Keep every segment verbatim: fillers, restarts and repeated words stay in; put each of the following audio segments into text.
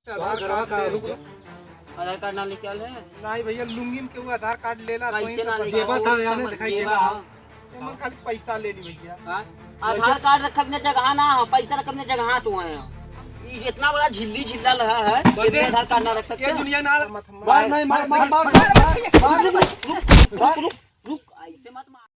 आधार कार्ड का, ले रुक, रुक। आधार कार्ड ना लेके आल है? नहीं भैया, लुंगी में केहू आधार कार्ड लेला तो कैसे ही ना सब लेके जेबा आल? था, यार, दिखाई जेबा जेबा। है। एमन खाली पैसा ले ली भैया। हाँ? आधार कार्ड रखब ने जगह ना, पैसा रखब ने जगह तो है। ये इतना बड़ा झिल्ली झिल्ला लगा है, बंदे, ये आधार कार्ड ना रख सकते? ये दुनिया ना, मत, मत, मार, नहीं, मार, मार, मार, मार, मार, मार, रुक, रुक, रुक, रुक, रुक, ऐसे मत मार।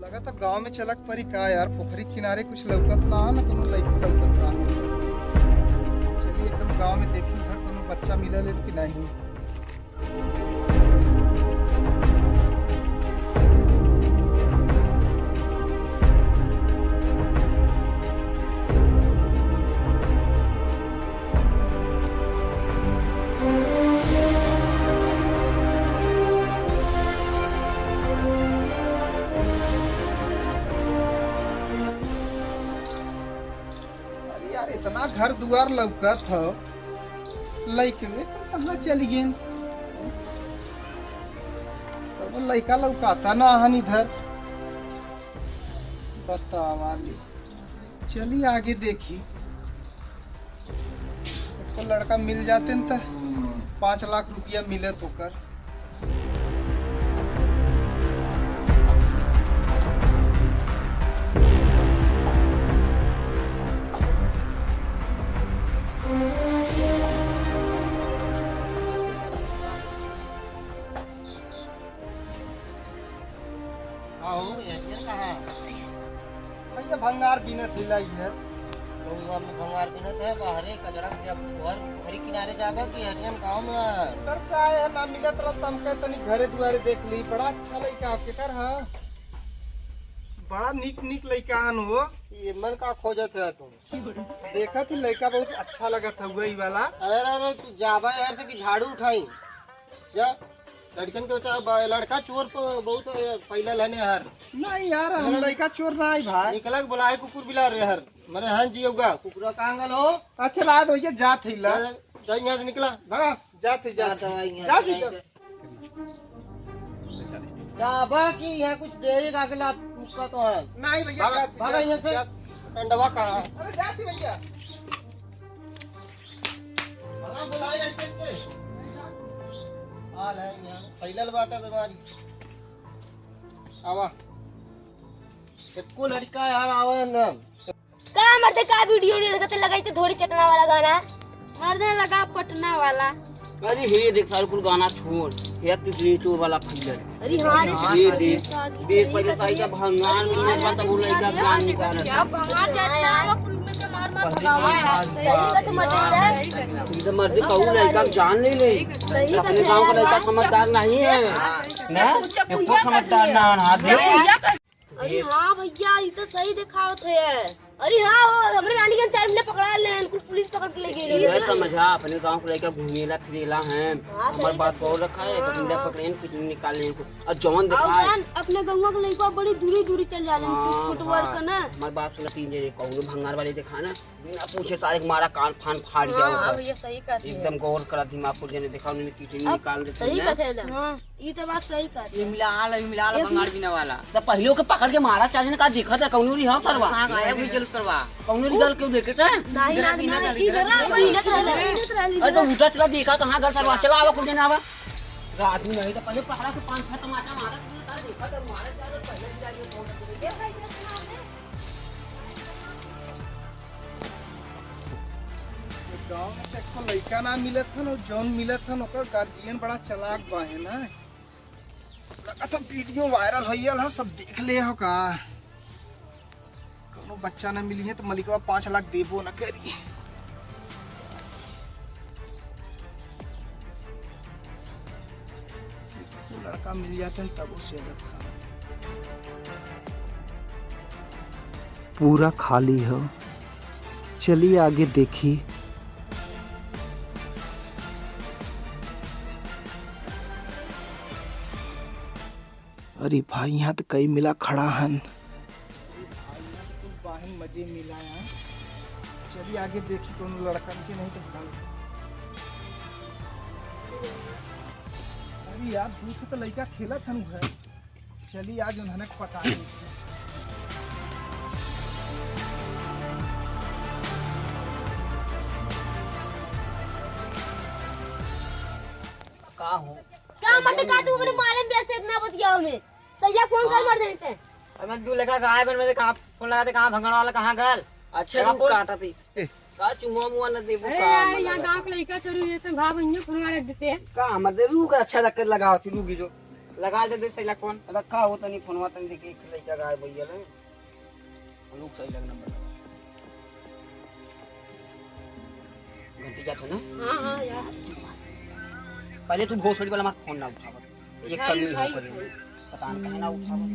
लगा तो गांव में चलक परी का यार, पोखरी किनारे कुछ लौकत ना है, ना कोनो लइको लौकत ना है। चलिए एकदम गांव में देखी उधर कोनो बच्चा मिला ले कि नहीं। अरे यार, इतना घर दुआर लौकत हौ, लइकवे तो कहाँ चली गेन? तब लइका लौकाता ना हन इधर। बतावा ले। चली आगे देखी। एको लड़का मिल जाते न त पाँच लाख रुपया मिलत ओकर। आओ, एरिया कहाँ? सही है। भैया, भंगार बीनत हिलाई है। गौवा में भंगार बीनत है, बाहरे कचड़ा के अब घर, घरी किनारे जाबा कि हरियन गाँव में आए? सर, का है, ना मिलत रह, तम कहे तनी घरे दुआरे देख ली। बड़ा अच्छा लइका आपके कर, हाँ। बड़ा नीक नीक लइका हन हो। ये मन का खोजत है तुम? देखत ही लइका बहुत अच्छा लगत हउए ई वाला। अरे, अरे, अरे, तू जाबा यार से कि झाड़ू उठाई? जा, लड़कन के बचा, ब-, लड़का चोर प-, बहुत, अ, फैलल है ने हर। नहीं यार, हम लड़का चोर ना आई भाई। निकला के बोला है कुकुर बिलार रे हर। मने हाँ जी होगा, कुकुरा कहाँ गल हो? अच्छा, ला दो, ये जात ही ला। जा, जा, यहाँ से निकला, भागा। जात ही, जात। जात ही, जात ही, जात। जाबा कि यहाँ कुछ देरी का अगला कुत्ता तो है। नहीं भैया, भागा, जात ही, भागा जात, यहाँ से। जात। डंडवा कहाँ है? अरे जात ही भैया। भला बुलाए लड़के के। आ रहे हैं यहाँ, फैलल बाटा बीमारी। आवा। एको लड़का यार आवे न। का मर्दे, का वीडियो नहीं लगते, लगाई तो धोरी चटना वाला गाना। मर्दे लगा पटना वाला। अरे हे देख सारे कुल गाना छोड़, हे किस लिए चोर वाला फैलल। अरे हाँ रे, ये सही दे, बात है। देख पहले सही का भंगार में बात बोला, इधर जान निकाल। अब भंगार जाए ना, आवा कुल मिलके मार मार भगावा। सही बात है, मर्दे इधर। इधर मर्दे कहू लड़का के जान ले ले। सही अपने बात है। गाँव का लड़का समझदार नहीं है। ना? कुछ ये कुछ समझदार ना है, हाथ दे। अरे हाँ भैया, ई तो सही देखावत है। अरे हाँ, वो हमरे रानीगंज चार मिले पकड़ा लेन, कुल पुलिस पकड़ के ले गई। ये समझा, अपने गाँव के लड़का घूमेला फिरेला हैं। हाँ, हमार सही बात बात। गौर रखा है, हाँ, पकड़े हाँ। पकड़े हैं, कुछ निकाल लें कुछ। और जौन और दिखाए। जान, अपने गौवा के लड़का बड़ी दूरी दूरी चल जाले, हाँ, कुछ फुटवर्क हाँ। ना। हमार बात सुना, तीन जने कौनो भंगार वाले दिखा ना, बिना पूछे सारे के मारा कान फान फाड़ दिया हाँ, होगा। भैया सही कहते हैं। एकदम गौर करा, दिमाग को जने देखा, उन्होंने किसी अब निकाल देते सही हैं। कहते हैं एकदम। हाँ। ई तो बात सही कहत है। इमलाल, इमलाल एक भंगार बीने वाला। तो पहले ओके पकड़ के मारा चाहिए ना, का दिक्कत है, कौनो नहीं है सरवा। कहाँ गायब हुई गल सरवा? कौनो नहीं गल क्यों देखे थे? नहीं, इधर नहीं, नहीं, नहीं, इधर इधर नहीं, नहीं, इधर नहीं, इधर नहीं। अरे तो उठा चला देखा कहाँ गल सरवा, चला आवा कुछ देना आवा। रात में नहीं तो पहले पकड़ा के पाँच छह तमाचा मारा, तुमने कहा देखा तो मारा चाहिए, पहले भी जाइए फोन करके। गाँव में तो एको लइका ना मिलत हन, और जौन मिलत हन, ओकर गार्जियन बड़ा चालाक बा है ना। लगा तो वीडियो वायरल होइयल ह, सब देख ले हो का। कौनो बच्चा ना मिली है तो मलिकवा पाँच लाख देबो ना करी। तो लड़का मिल जाते हैं तब उसे अलग था। पूरा खाली हो। चलिए आगे देखी। अरे भाई, यहाँ तो कई मिला खड़ा हन। अरे भाई, यहाँ तो कुल बाहन मजे मिला यहाँ। चलिए आगे देखी कोनो लड़कन के, नहीं तो भाग। अरे यार, दू ठो तो लइका खेलत हन उधर। चलिए आज उन्हने पटा देते हैं। का हो? का मटे का तू अपने मारे में व्यस्त इतना बतियाओ में? सैया फोन कर हाँ। मर देते हैं। अब मैं दू लड़का गायब है, मैं कहाँ फोन लगाते, कहाँ भंगड़ वाला कहाँ गल? अच्छा, लगा रुक फोन। काटा थी। ए। का चुमुआ मुआ न देबू अरे का यार, मतलब यहाँ है? गाँव के लइका चोरी हुए थे, भाग वहीं फोन रख देते हैं। का हमर दे रुक, अच्छा रख के लगाओ थी, रुकी जो। लगा दे दे सैया फोन। अरे का हो तनी फोनवा तनी देखी, एक लइका गायब भैया ले। लोग सही लग नंबर लगा। घंटी जात है ना? हाँ, हाँ, यार। पहले तू भोसड़ी वाला मत फोन ना उठावत। एक उठाई, कमी हो उठाई। पहले। पता न कहे ना उठावत।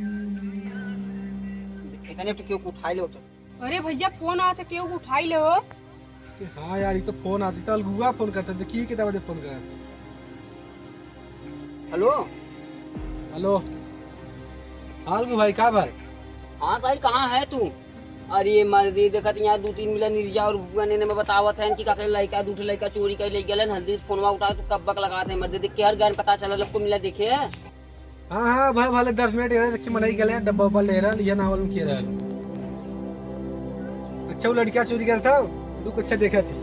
इतने तो क्यों उठाई ले तो। अरे भैया, फोन आ तो क्यों उठाई ले हो? कि हाँ यार, ये तो फोन आती तो अलगुआ फोन करते, देखिए कितना बजे फोन कर। हेलो। हेलो। हाँ, अलगू भाई, का भाई? हाँ साहिल, कहाँ है तू? अरे मर्दे, देखत यहाँ दू तीन मिला निर्जा और भुआ ने, ने में बतावत हैं कि काके लइका, दू ठे लइका चोरी कर ले गलन, हल्दी से फोनवा उठा, तू कब बक लगात है मर्दे, देख के हर घर पता चला, सबको मिला देखे है। हाँ, हाँ, भले, भले दस मिनट एरा देखी, मनई गले, डब्बा उब्बा ले रहा, लिया नावल में किया रहा। अच्छा, वो लड़कियाँ चोरी करता, रुक, अच्छा देखा थी।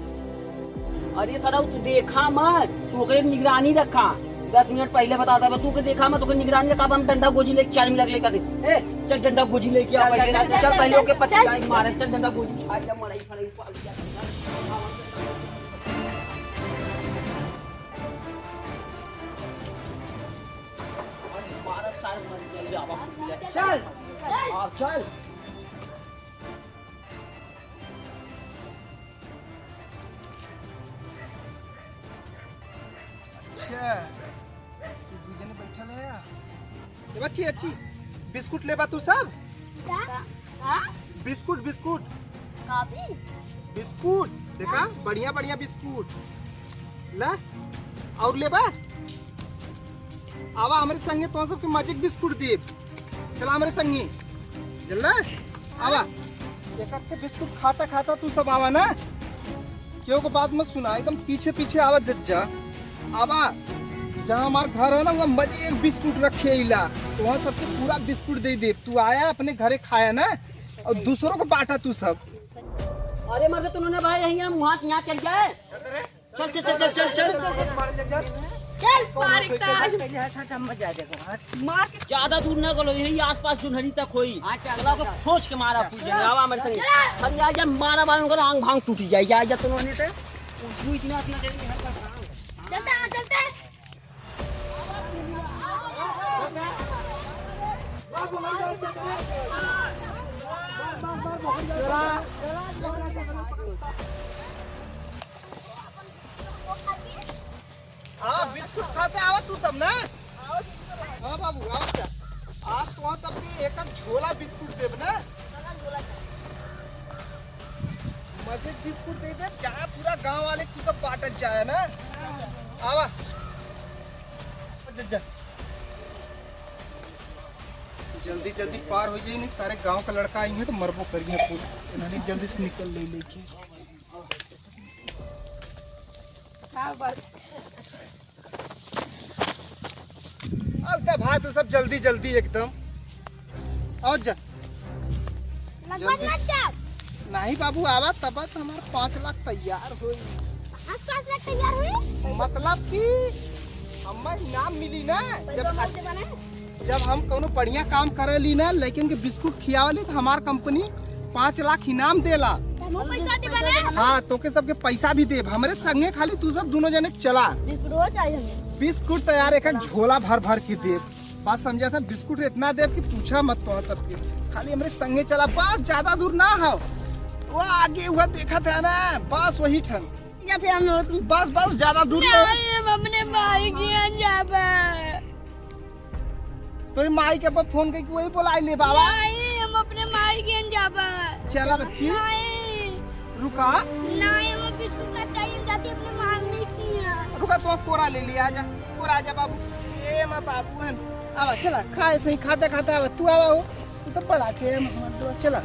अरे सरऊ, तू देखा मत, तू ओकरे निगरानी रखा। दस मिनट पहले बता दे, तू के देखा मत, तू के निगरानी रखा, अब हम डंडा गोजी लेके चार मिनट लेकर दे। ए, चल डंडा गोजी लेके आ, चल, पहले चल, चल, चल, चल, पहले चल, ओके पच्चीस चल। गाय मारे, चल डंडा गोजी, आ जा, मड़ई फड़ई, आ जा। चल। अब चल। अच्छा, तू दू जने बैठल है या? ए बच्ची, बच्ची, बिस्कुट लेबा तू सब? का? का? बिस्कुट, बिस्कुट। काफी? बिस्कुट, देखा, हाँ। बढ़िया, बढ़िया बिस्कुट। ला, और लेबा? आवा हमरे संगे, तो सबके मजे के बिस्कुट देब। चला हमरे संगे। जल्ला, आवा। एक आध के बिस्कुट खाता, खाता तू सब आवा ना। केहू को बात मत सुना, एकदम पीछे पीछे आवा जज्जा। आवा, जहाँ हमार घर है ना, वहाँ मजे एक बिस्कुट रखे इला, तो वहाँ सबको पूरा बिस्कुट दे दे। तू आया अपने घरे खाया ना, और दूसरों को बांटा तू सब। अरे मर्द, तूने भाई यहीं हम वहाँ, यहाँ चल जाए। चल, चल, चल, चल, चल, चल। चल, मार के ज्यादा दूर ना गलो, यही आसपास जोन्हरी तक होई। हाँ, चल, चला चल, को चल। खोज के मारा चल। पूछ जाने, आवा मेरे संग। चल। अरे आ जा, मारा मारा उनका आंग भांग टूट जाए, आ जा तूने ते। तू इतना, इतना देर में हर बार कहाँ हो? चलते हैं, चलते हैं। हाँ, बिस्कुट खाते आवा तू सब ना। हाँ बाबू, आवा जा। आज तो सबके एक एक झोला बिस्कुट देब ना। मजे बिस्कुट दे दे, जहाँ पूरा गांव वाले तू सब बांटत जाए ना। आवा। जा, जा। जल्दी जल्दी पार हो जाई, नहीं सारे गांव का लड़का आई है तो मरबो करिए। इन्होंने जल्दी से निकल ले लेके। हाँ, बस। अब तो भाई तो सब जल्दी जल्दी एकदम। और जा। लगभग जल्दी। मत जाओ। नहीं बाबू, आवा तब तो हमारा पाँच लाख तैयार होई। आज पाँच लाख तैयार होई? मतलब कि हमें इनाम मिली ना, जब पहले हम जब हम कौनो बढ़िया काम करे ली ना, लेकिन के बिस्कुट खियावे ली, तो हमार कंपनी पाँच लाख इनाम देला। तो हमको पैसा देबा ना? हाँ, तोके सबके पैसा भी देब। हमरे संगे खाली तू सब दोनों जने चला। बिस्कुट हो चाहिए हमें। बिस्कुट तैयार एक एक झोला भर भर के देब। बात समझा था? बिस्कुट इतना देब कि पूछा मत तो सबके। खाली हमरे संगे चला, बस ज्यादा दूर ना हो। वो आगे हुआ देखा था ना, बस वही ठन। जाते हम लोग। बस, बस, ज्यादा दूर ना। नहीं, हम अपने माई के यहाँ जाबा। तोरी माई के पर फोन करके वही बोलाई ले बाबा। नहीं, हम अपने माई के यहाँ जाबा। चला बच्ची। नहीं। रुका। नहीं, हम बिस्कुट ना चाहिए, हम जाते अपने मामी के यहाँ। रुका, तो कोरा ले लिया, आजा। कोरा आजा बाबू। ए माँ बाबू हन। आवा, चला, खाए सही, खाते खाते आवा, तू आवा हो, तू तो बड़ा के है, मत दो, चला।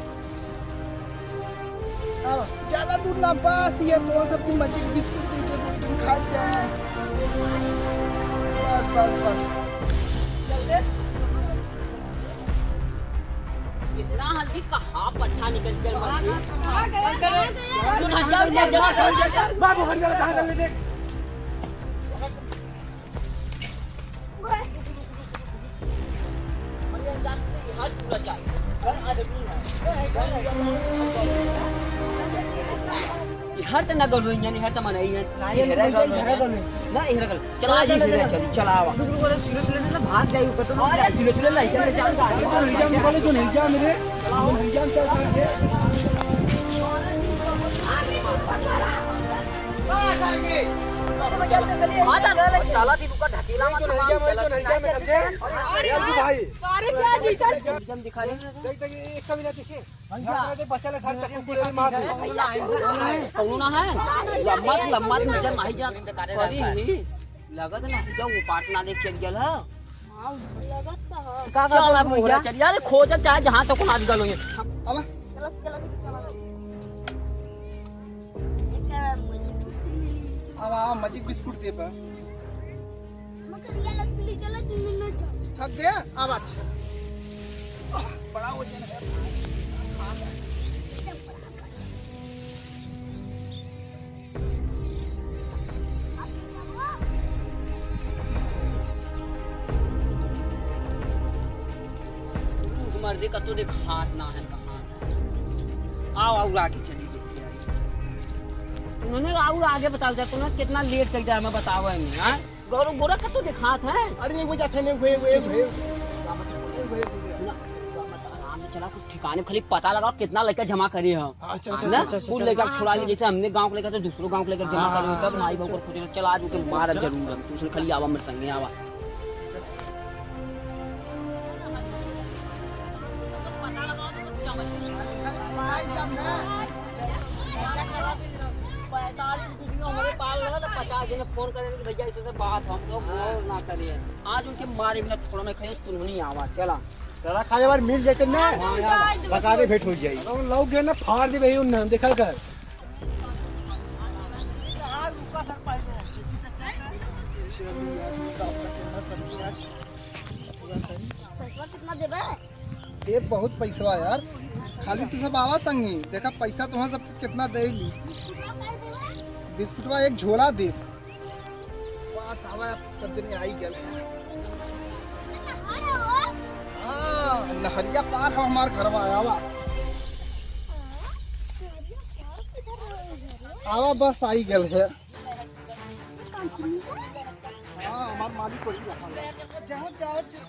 आवा, ज्यादा दूर ना, बस ये तो सबकी मजे बिस्कुट दे दे, कोई दिन खा जाए। बस, बस, बस। इतना हल्दी कहाँ पट्ठा निकल गया? बाबू, हट जा, हट जा, हट जा। बाबू, हट जा, कहाँ कर लेते? हर त ना गलो, यानी हर त मन आई है। ना, इहरा गलो। चला, चला, चला, चला, चला, आवा। रुक, रुक, रुक, चलो, चलो, चलो, भाग जाई, ऊपर तो अरे, चलो, चलो, नहीं, चलो, चलो, चलो, चलो, चलो, चलो, चलो, चलो, चलो, चलो, चलो, चलो, चलो, चलो। हाँ, चल, चला, दी, रुका, ढकेला मत, चलो, चलो, चलो, चलो, चलो। अरे, भाई। अरे, क्या जी, सर? एकदम दिखा दे। देख, देख, एक कभी ना देखे। भैया, देख, बच्चा ले, साथ चक्कू पूरे मार दे। कौनो ना है? लम्बा से लम्बा नजर नहीं जात। करी ही। लगत ना, जब वो पाट ना देख चल गया है। हाँ, लगत तो है। का चल, अब भैया? मोहरा चल, यार, खोजत चाहे जहाँ तक ना गलो ये। अब? चलो, चलो, चलो। अब आ, magic बिस्कुट दे बा। मगर ये लग, चलो, तुम लोग जाओ। थक गया? अब अच्छा। बड़ा वजन है। मर्दे का तो देख हाथ ना है, कहाँ है? आओ, आओ, आगे चली देखी आई। उन्होंने और आगे बताओ जाए, उन्होंने कितना लेट कर दिया हमें बताओ है नहीं, हाँ? गौरव गोरा का तो देखात है। अरे, वो जाते नहीं, हुए, हुए, हुए। हुए, हुए, हुए। ना, आराम से चला, कुछ ठिकाने खाली पता लगाओ कितना लड़का जमा करे हो। हाँ, चल, चल, ना? चल, चल, कुल चल। लड़का छोड़ा ली, जैसे हमने गाँव के लड़का तो दूसरों गाँव के लड़का जमा हाँ, करे हो, हाँ, तब हाँ, ना आई चल, वो चल। खुद चला, आज उनके मार जरूर हम, तू उसने खाली आवा मेरे संगे आवा। पैंतालीस रुपये हमारे पास रहा तो पचास जने फोन करेंगे कि भैया, इससे बात हम लोग हाँ। गौर ना करें। आज उनके मारे बिना थोड़ा ना खाए, तुम नहीं आवा, चला। चला खाए बार मिल जाते ना, हाँ, यार। बता दे, भेंट हो जाई। अगर उन लोग गए ना, फाड़ दे भाई, उन नाम देखा कर। चल यार, रुका सर, पाई में। चल यार, रुका, अपना करना सब आज। पैसा कितना देबे? देब बहुत पैसवा यार, खाली तू सब आवा संगी, देखा पैसा तुम्हारा सब कितना दे ली। बिस्कुटवा एक झोला देब। पास आवा, अब सब जने आई गल है। हाँ, नहरिया पार हो हमार घरवा, आवा। आवा, बस आई गल है। हाँ, हमार मालिक वही रहा। जाओ, जाओ, जाओ।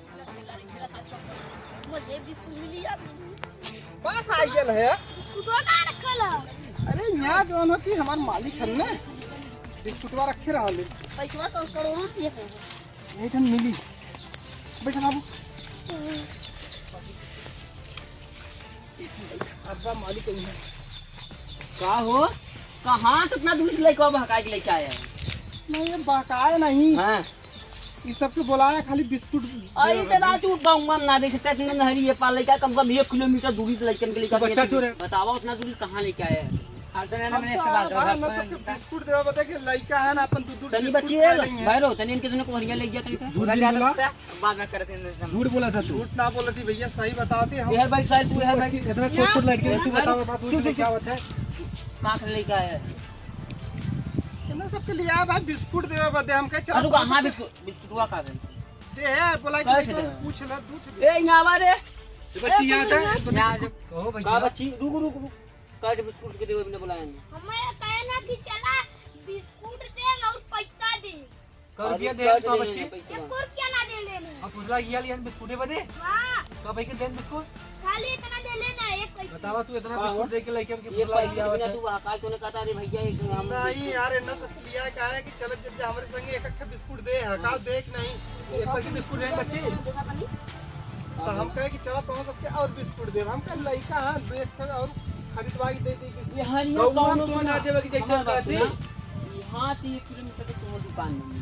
मुझे बिस्कुट मिली अब। बस आ गया है। बिस्कुटवा कहाँ रखल है? अरे, यहाँ जौन होती हमार मालिक है ना, बिस्कुटवा रखे रहा ले। पैसवा तो करोड़ों रुपये है। एक ठन मिली। बैठा बाबू। अब्बा मालिक कहीं है। का हो? कहाँ से इतना दूर से लइका बहकाए के लेके आया है? नहीं, ये बहकाए नहीं। हाँ। ई सबके बोलाया खाली बिस्कुट अरे देवे तो ना बदे। तू गाँव में ना देख सकता, इतने नहरी ये पार लइका, कम से कम एक किलोमीटर दूरी से लइकन के लेकर बच्चा के चोर है। बतावा उतना दूरी कहाँ लेके आया है? हाँ, तो ना, हम मैंने तो सवाल आया जवाब बाहर ना अपन सबके बिस्कुट देवे बता के लइका है ना, अपन दू दू तनी बिस्कुट बच्ची खा है, लेंगे। भैरो, तनी इनके दोनों को भरिया ले गया तनी का। झूठ बोला। बाद में करते हैं, झूठ बोला था तू। झूठ ना बोला थी भैया, सही बताते हम। ये है भाई, साहब, तू है भाई। इतना छोट छोट लड़के तू बताओ, बात चुप, चुप, क्या बात है? कांख लेके आया है। इन्हें सबके लिए आया भाई, बिस्कुट देवे बदे हम कहे, चलो अरे, कहाँ बिस्कुट? बिस्कुटवा का है? दे है, बोला कि कहाँ से लेके देवे? पूछ ले, दूध दे। ए, यहाँ आवा रे। तो बच्ची यहाँ था, तो यहाँ आ जा। कहो भैया। का बच्ची? रुक, रुक, रुक। काट बिस्कुट के देवे बिना बुलाया नहीं। हमें कहना कि चला बिस्कुट दे और पैसा दे। का रुपया अरे दे तो काट बच्ची? देना पैसा। एक रुपया ना दे लेने। अब फुसला ये लिया बिस्कुट बदे? हाँ। का भाई के देन बिस्कुट? खाली इतना दे लेना, एक पैसा। बतावा तू इतना का बिस्कुट हो? दे के लइके हमके ये फुसला पैसा लिया बिना होता। तू वहाँ का क्यों नहीं कहता? अरे भैया, एक हम नहीं यार, इतना सब लिया का है कि चल जब हमारे संगे एक एक बिस्कुट दे, हकाव देख नहीं। एक पैकेट बिस्कुट है बच्ची। तो हम कहे कि चला तुम सबके और बिस्कुट देब। हम कहे लइका है, दो एक ठे और खरीदवा के दे दे किसी। ये हरियर गौवा कौनो तो ना ना। देवे कि जैसे हमार बात कहते। सुना। यहाँ से एक किलोमीटर के तुम्हारी दुकान नहीं है।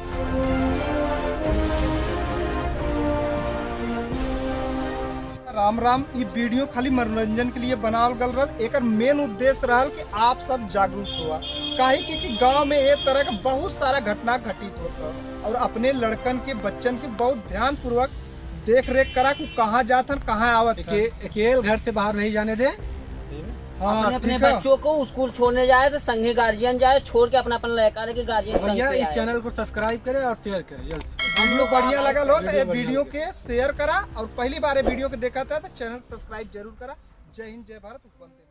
राम राम। ई video खाली मनोरंजन के लिए बनावल गल रहल। एकर main उद्देश्य रहल कि आप सब जागरूक हुआ, काहे कि, कि गांव में ए तरह के बहुत सारा घटना घटित होत है और अपने लड़कन के, बच्चन के बहुत ध्यानपूर्वक देख रेख करा कि कहाँ जात हन, कहाँ आवत हन। अकेल घर से बाहर नहीं जाने दे। हाँ, अपने अपने ठीक है। बच्चों को स्कूल छोड़ने जाए तो संगे गार्जियन जाए, छोड़ के अपना अपना लड़का लेके गार्जियन संग भैया, पे इस आए। Channel को subscribe करें और share करें जल्दी से। Video बढ़िया लगा लो तो ये video के share करा और पहली बार ये video के देखा था तो channel subscribe जरूर करा। जय हिंद, जय भारत, वंदे